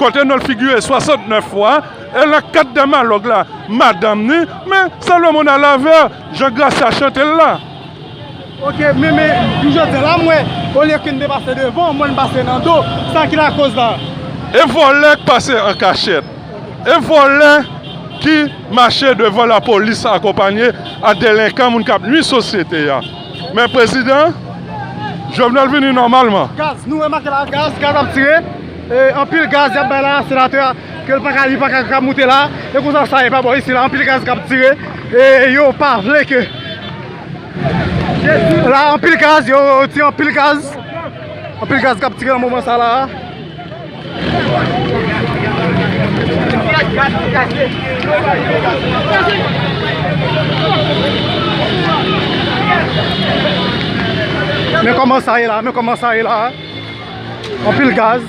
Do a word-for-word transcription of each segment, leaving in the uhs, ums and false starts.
kote non l figire swasantnèf fwa, e nan kad dèmalòg la, madanm ni, men Salomon Alavè, jan Gracia chante l la. Ok, men, men, pou jodi a la, mwen, olye ke n te pase devan, mwen, m pase nan do. Sa ki lakoz la? E vòlè k pase an kachèt. E vòlè ki mache devan lapolis akonpanye a delenkan, moun k ap nwi sosyete a. Men prezidan Jovenel vini nòmalman. Gaz, nou remake la, gaz, gaz ap tire. E, anpil gaz y ap bay la, senatè a, ke l pa ka, li pa ka, ka moute la. E konsa sa ye pa bò isi la, anpil gaz k ap tire. E yo pa vle ke, la, anpil gaz, yo, yo tire anpil gaz. Anpil gaz k ap tire nan moman sa la. Men kòman sa ye la, men kòman sa ye la. Anpil gaz.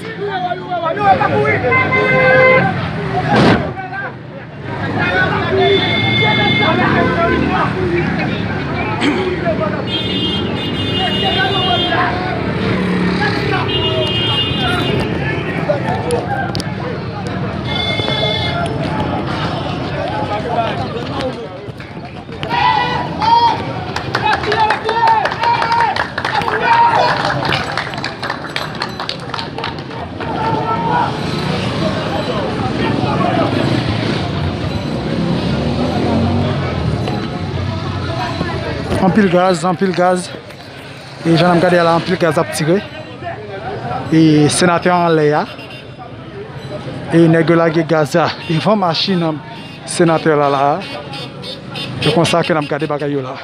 Anpil gaz, anpil gaz. E jan n ap gade a la, anpil gaz ap tire. E senatè a anlè a. E nèg yo lage gaz la devan machin senatè la la. Se konsa ke n ap gade bagay yo la.